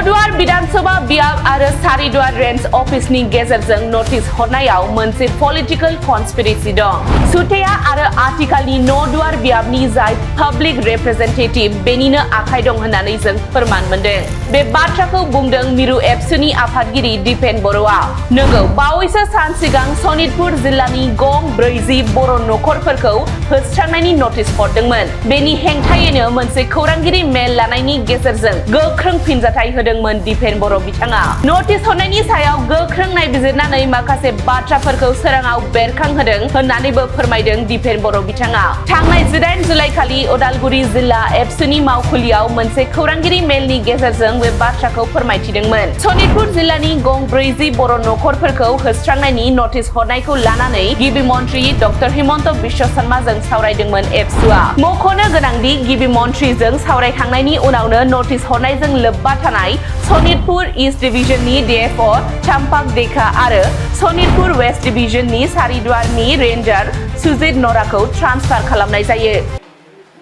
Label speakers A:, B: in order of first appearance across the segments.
A: न'दुवार विधानसभा बियाब आरो सारिदुवार रेन्ज अफिसनि गेजेरजों नटिस हरनायाव मोनसे पलिटिकल कन्सपिरेसि दं। सुथेया आरो आथिखालनि न'दुवार बियाबनि जाय पाब्लिक रिप्रेजेन्टेटिभ बेनिनो आखाइ दं होननानै जों फोरमान मोनदों। बे बाथ्राखौ बुंदों मिरु एबसुनि आफादगिरि दिपेन बर'आ। नंगौ, बावैसो सान सिगां सनितपुर जिल्लानि गं 40 बर' नखरफोरखौ होस्रांनायनि नटिस हरदोंमोन। बेनि हेंथायैनो मोनसे खौरांगिरि मेल लानायनि गेजेरजों गोख्रों फिनजाथाय होदोंमोन दिपेन बर' बिथाङा। नटिस हरनायनि सायाव गोख्रों नायबिजिरनानै माखासे बाथ्राफोरखौ सोराङाव बेरखांहोदों होननानैबो फोरमायदों दिपेन बर' बिथाङा। थांनाय 18 जुलाइ खालि उदालगुरि जिल्ला एबसुनि मावखुलियाव मोनसे खौरांगिरि मेलनि गेजेरजों बे बाथ्राखौ फोरमायथिदोंमोन। सनितपुर जिल्लानि गं 40 बर' नखरफोरखौ होस्रांनायनि नटिस हरनायखौ लानानै गिबि मन्थ्रि डक्टर हिमन्त बिश्व शर्माजों सावरायदोंमोन एबसुआ। मख'नो गोनांदि गिबि मन्थ्रिजों सावरायखांनायनि उनावनो नटिस हरनायजों लोब्बा थानाय सनितपुर इस्ट डिभिजननि डिएफअ चाम्पाक देखा आरो सनितपुर वेस्ट डिभिजननि सारिदुवारनि रेन्जार सुजित नराखौ ट्रान्सफार खालामनाय जायो।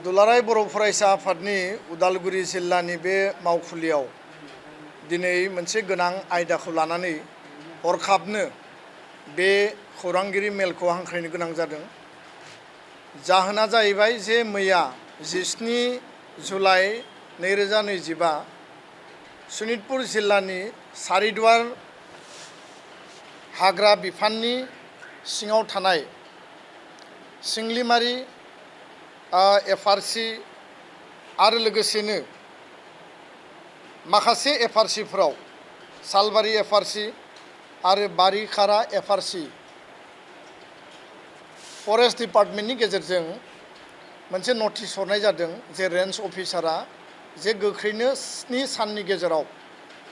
B: दुलाराय बर' फरायसा आफादनि उदालगुरि जिल्लानि बे मावखुलियाव दिनै मोनसे गोनां आयदाखौ लानानै हरखाबनो बे खौरांगिरि मेलखौ हांख्रायनो गोनां जादों। जाहोना जाहैबाय जे मैया 17 जुलाइ 2025 सनितपुर जिल्लानि सारिदुवार हाग्रा बिफाननि सिङाव थानाय सिंलिमारि एफआरसि आरो लोगोसेनो माखासे एफआरसिफोराव सालबारि एफआरसि आरो बारिखारा एफआरसि फरेस्ट डिपार्टमेन्टनि गेजेरजों मोनसे नटिस हरनाय जादों जे रेन्ज अफिसारा जे गोख्रैनो 7 साननि गेजेराव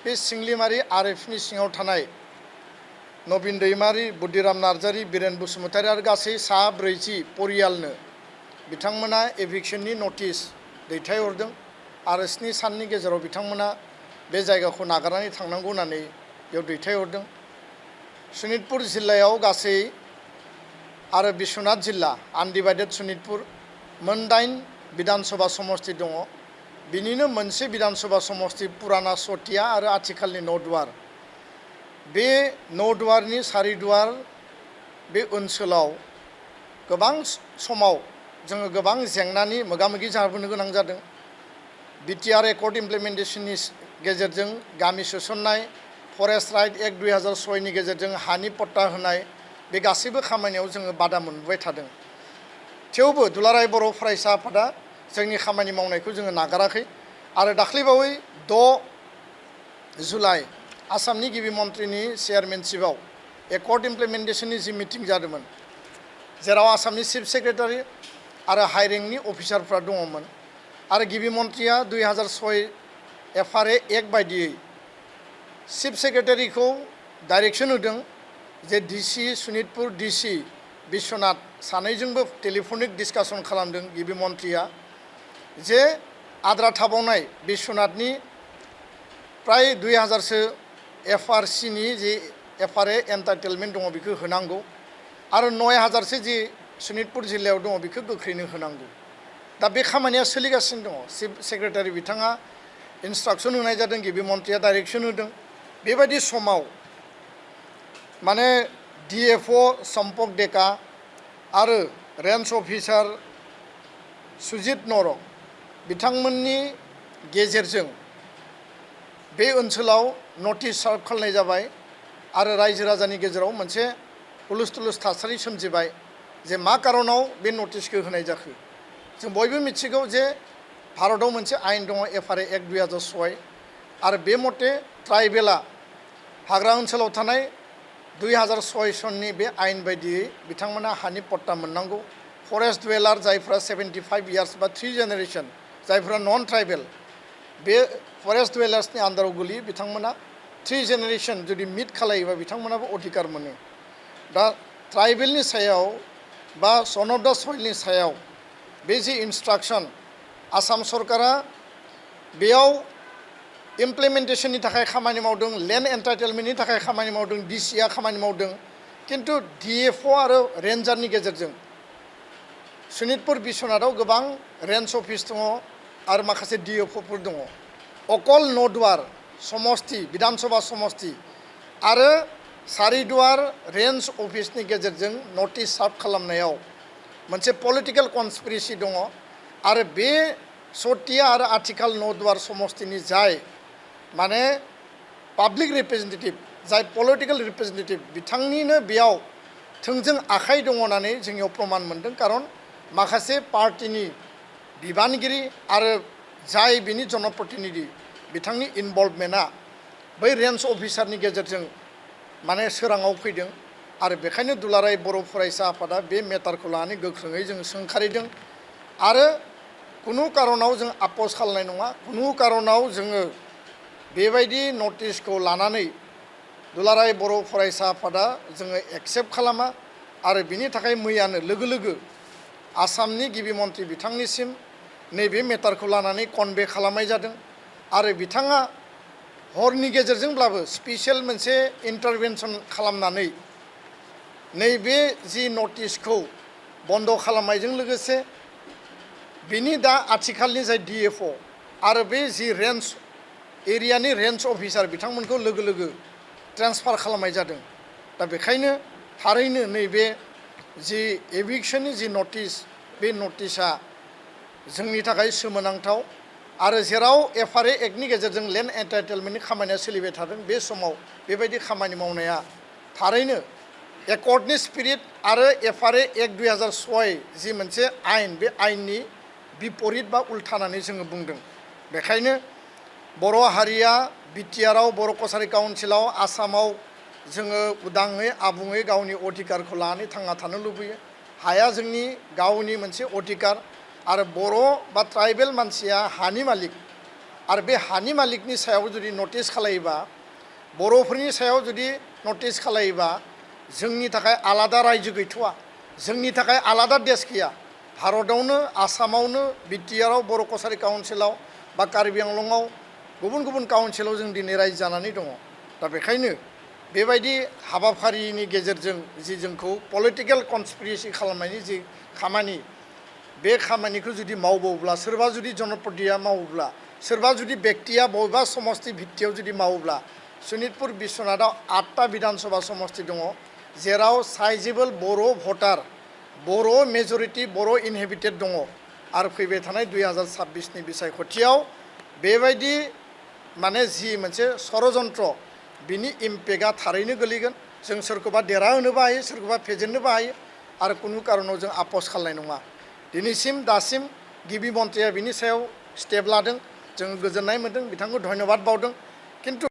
B: बे सिंलिमारि आरएफनि सिङाव थानाय नबिन दैमारि, बुद्धिराम नार्जारि, बिरेन बसुमतारि आरो गासै सा 40 परियालनो बिथांमोना एभिक्सननि नटिस दैथायहरदों आरो 7 साननि गेजेराव बिथांमोना बे जायगाखौ नागारनानै थांनांगौ होननानै बेयाव दैथायहरदों। सनितपुर जिल्लायाव गासै आरो बिश्वनाथ जिल्ला आनडिभाइडेड सनितपुर मोन 8 विधानसभा समष्टि दङ। बिनिनो मोनसे विधानसभा समष्टि पुराना सतिया आरो आथिखालनि न'दुवार। बे न'दुवारनि सारिदुवार बे ओनसोलाव गोबां समाव जोङो गोबां जेंनानि मोगा-मोगि जाबोनो गोनां जादों। बिटिआर एकर्ड इमप्लिमेन्टेसननि गेजेरजों गामि सोसननाय, फरेस्ट राइट एक्ट 2006 नि गेजेरजों हानि पट्टा होनाय, बे गासैबो खामानियाव जोङो बादा मोनबाय थादों। थेवबो दुलाराय बर' फरायसा आफादा जोंनि खामानि मावनायखौ जोङो नागाराखै आरो दाख्लैबावै 6 जुलाइ आसामनि गिबि मन्थ्रिनि चेयारमेनशिपआव एकर्ड इमप्लिमेन्टेसननि जि मिटिं जादोंमोन, जेराव आसामनि चिफ सेक्रेटारि आरो हाइ रेंकनि अफिसारफ्रा दङमोन आरो गिबि मन्थ्रिया 2006 एफआरए एक्ट बायदियै चिफ सेक्रेटारिखौ डाइरेक्सन होदों जे डिसि सनितपुर, डिसि बिश्वनाथ सानैजोंबो टेलिफनिक डिसकासन खालामदों गिबि मन्थ्रिया जे आद्रा थाबावनाय बिश्वनाथनि प्राय 2000सो एफआरसिनि जि एफआरए एन्टाइटेलमेन्ट दङ बेखौ होनांगौ आरो 9000सो जि सनितपुर जिल्लायाव दङ बेखौ गोख्रैनो होनांगौ। दा बे खामानिया सोलिगासिनो दङ। चिफ सेक्रेटारि बिथाङा इन्सट्राक्सन होनाय जादों, गिबि मन्थ्रिया डाइरेक्सन होदों। बेबायदि समाव माने डिएफअ चम्पक डेका आरो रेन्ज अफिसार सुजित नर बिथांमोननि गेजेरजों बे ओनसोलाव नटिस सार्भ खालामनाय जाबाय आरो रायजो राजानि गेजेराव मोनसे हुलुस-थुलुस थासारि सोमजिबाय जे मा कारनाव बे नटिसखौ होनाय जाखो। जों बयबो मिथिगौ जे भारताव मोनसे आयेन दङ एफआरए एक्ट 2006 आरो बे मथे ट्राइबेला हाग्रा ओनसोलाव थानाय 2006 सननि बे आयेन बायदियै बिथांमोना हानि पट्टा मोननांगौ। फरेस्ट डुवेलार जायफ्रा 75 इयार्स बा 3 जेनेरेशन जायफ्रा नन ट्राइबेल बे फरेस्ट डुवेलार्सनि आन्दाराव गोलैयो बिथांमोना 3 जेनेरेशन जुदि मिट खालायोबा बिथांमोनाबो अधिकार मोनो। दा ट्राइबेलनि सायाव बा सन अफ दा सइलनि सायाव बे जि इन्सट्राक्सन आसाम सरकारा बेयाव इमप्लिमेन्टेसननि थाखाय खामानि मावदों, लेन्ड एन्टाइटेलमेन्टनि थाखाय खामानि मावदों, डिसिआ खामानि मावदों, किन्तु डिएफअ आरो रेन्जारनि गेजेरजों सनितपुर बिश्वनाथाव गोबां रेन्ज अफिस दङ आरो माखासे डिएफअफोर दङ। अकल न'दुवार समस्ति विधानसभा समस्ति आरो सारिदुवार रेन्ज अफिसनि गेजेरजों नटिस सार्भ खालामनायाव मोनसे पलिटिकेल कनस्पिरेसि दङ आरो बे सतिया आरो आथिखाल नौदुवार समस्तिनि जाय माने पाब्लिक रिप्रेजेन्टेटिभ जाय पलिटिकेल रिप्रेजेन्टेटिभ बिथांनिनो बेयाव थोंजों आखाइ दङ होननानै जोंनियाव प्रमान मोनदों खारन माखासे पार्टिनि बिबानगिरि आरो जाय बिनि जनप्रतिनिधि बिथांनि इनभल्भमेन्टआ बै रेन्ज अफिसारनि गेजेरजों माने सोराङाव फैदों आरो बेखायनो दुलाराय बर' फरायसा आफादा बे मेटारखौ लानानै गोख्रोङै जों सोंखारिदों आरो कुनु कारनाव जों आपस खालामनाय नङा कुनु कारनाव जोङो बेबायदि नटिसखौ लानानै दुलाराय बर' फरायसा आफादा जोङो एक्सेप्ट खालामा आरो बिनि थाखाय मैयानो लोगो लोगो आसामनि गिबि मन्थ्रि बिथांनिसिम नैबे मेटारखौ लानानै कनभे खालामनाय जादों आरो बिथाङा हरनि गेजेरजोंब्लाबो स्पेसियेल मोनसे इन्टारभेनसन खालामनानै नैबे जि नटिसखौ बन्द खालामनायजों लोगोसे बिनि दा आथिखालनि जाय DFO आरो बे जि रेन्ज एरियानि रेन्ज अफिसार बिथांमोनखौ लोगो लोगो ट्रेन्सफार खालामनाय जादों दा बेखायनो थारैनो नैबे जि एभिक्सननि जि नटिस बे नटिसआ जोंनि थाखाय सोमोनांथाव आरो जेराव FRA एक्टनि गेजेरजों लेन्ड एन्टाइटेलमेन्टनि खामानिया सोलिबाय थादों बे समाव बेबायदि खामानि मावनाया थारैनो एकर्डनि स्पिरिट आरो FRA एक्ट 2006 जि मोनसे आयेन बे आयेननि बिपरित बा उल्था होननानै जोङो बुंदों बेखायनो बर' हारिया बिटिआरआव बर' कसारि काउन्सिलाव आसामाव जोङो उदाङै आबुङै गावनि अधिकारखौ लानानै थांना थानो लुबैयो हाया जोंनि गावनि मोनसे अधिकार आरो बर' बा ट्राइबेल मानसिया हानि मालिक आरो बे हानि मालिकनि सायाव जुदि नटिस खालायोबा बर'फोरनि सायाव जुदि नटिस खालायोबा जोंनि थाखाय आलादा रायजो गैथ'वा जोंनि थाखाय आलादा देश गैया भारतआवनो आसामावनो बिटिआरआव बर' कसारि काउन्सिलाव बा कार्बि आंलंआव गुबुन गुबुन काउन्सिलाव जों दिनै रायजो जानानै दङ दा बेखायनो बेबायदि हाबाफारिनि गेजेरजों जि जोंखौ पलिटिकेल कनस्पिरेसि खालामनायनि जि खामानि बे खामानिखौ जुदि मावबावोब्ला सोरबा जुदि जनप्रतिया मावोब्ला सोरबा जुदि बेक्तिया बबेबा समस्ति भित्तियाव जुदि मावोब्ला सनितपुर बिश्वनाथआव 8टा विधानसभा समस्ति दङ जेराव साइजेबल बर' भटार बर' मेजरिटि बर' इनहेबिटेड दङ आरो फैबाय थानाय 2026नि बिसायख'थियाव बेबायदि माने जि मोनसे षड़यन्त्र बिनि इम्पेक्टआ थारैनो गोलैगोन जों सोरखौबा देरहाहोनोबो हायो सोरखौबा फेजेननोबो हायो आरो कुनु कारनाव जों आपस खालामनाय नङा दिनैसिम दासिम गिबि मन्थ्रिया बिनि सायाव स्टेप लादों जों गोजोननाय मोन्दों बिथांखौ धन्यबाद बावदों किन्तु